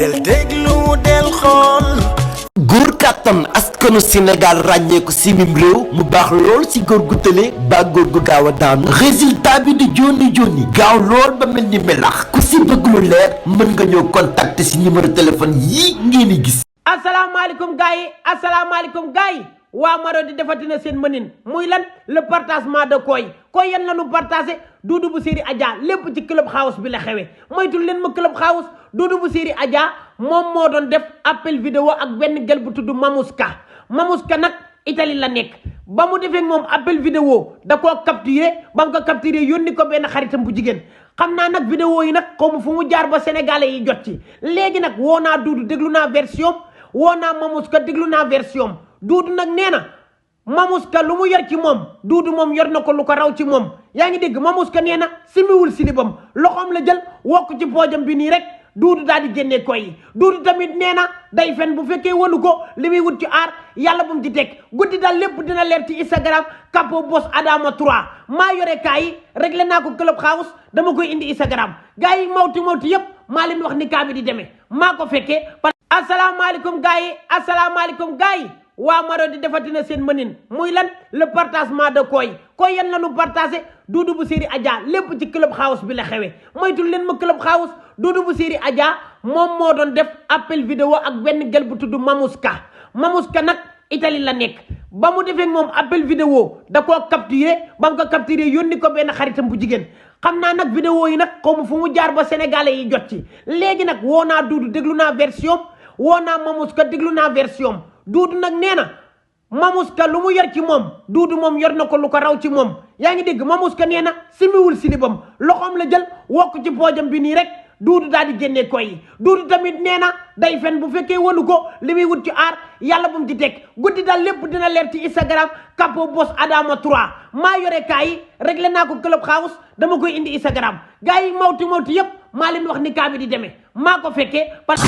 del déglu del xool. góor kàttan askanu Sénégal ràññee ko si mim réew mu baax lool si góor gu tële ba góor gu gaaw a daanu résultat bi di joni joni gaaw lool ba mel ni melax ku si bëgg lu leer mën nga ñëw contacter si numéro téléphone yii ngeen di gis. asalaamaaleykum gars yi asalaamaaleykum gars yi waa Marodi defati na seen mënin muy lan le partagement de koy yan la nu partagé Doudou bu Série Adja lépp ci club house bi la xewe moytul leen ma club house Doudou bu Série Adja moom moo doon def appel vidéo ak benn gel bu tudd Mamouska nag Italie la nekk ba mu defee moom appel vidéo da koo capturé ba mu ko capturé yónni ko benn xaritam bu jigéen xam naa nag vidéo yi nag xaw ma fu mu jaar ba sénégalais yi jot ci léegi nag woo naa Doudou déglu naa version woo naa Mamouska déglu naa version Doudou nag nee na Mamouska lu mu yor ci moom Doudou moom yor na ko lu ko raw ci moom yaa ngi dégg Mamouska nee na simiwul silibam loxoom la jël wokk ci poojam bi nii rek Doudou daal di génnee koy yi Doudou tamit nee na day fen bu fekkee wanu ko li muy wut ci aar yàlla bu mu ci teg guddi daal lépp dina leer ci Instagram Capo Boss Adama 3 maa yore kaa yi réglé naa ko club house dama koy indi Instagram gars yi mawti yëpp maa leen wax ni kaa bi di demee maa ko fekkee. asalaamaaleykum gars yi asalaamaaleykum gars yi waa Marodi defati na seen mënin muy lan le partagement de koy yan la nu partagé Doudou bu Série Adja lépp ci club house bi la xewe moytul leen ma club house Doudou bu Série Adja moom moo doon def appel vidéo ak benn gel bu tudd Mamouska nag Italie la nekk ba mu defee moom appel vidéo da koo capturé ba mu ko capturé yónni ko benn xaritam bu jigéen xam naa nag vidéo yi nag xaw ma fu mu jaar ba sénégalais yi jot ci léegi nag woo naa Doudou déglu naa version woo naa Mamouska déglu naa version Doudou nag nee na Mamouska lu mu yor ci moom Doudou moom yor na ko lu ko raw ci moom yaa ngi dégg Mamouska nee na simiwul silibam loxoom la jël wokk ci poojam bi nii rek Doudou daal di génnee koy yi Doudou tamit nee na day fen bu fekkee wanu ko li muy wut ci aar yàlla bu mu ci teg guddi daal lépp dina leer ci Instagram Capo Boss Adama 3 maa yore kaa yi réglé naa ko club house dama koy indi Instagram gars yi mawti yëpp maa leen wax ni kaa bi di demee maa ko fekkee parce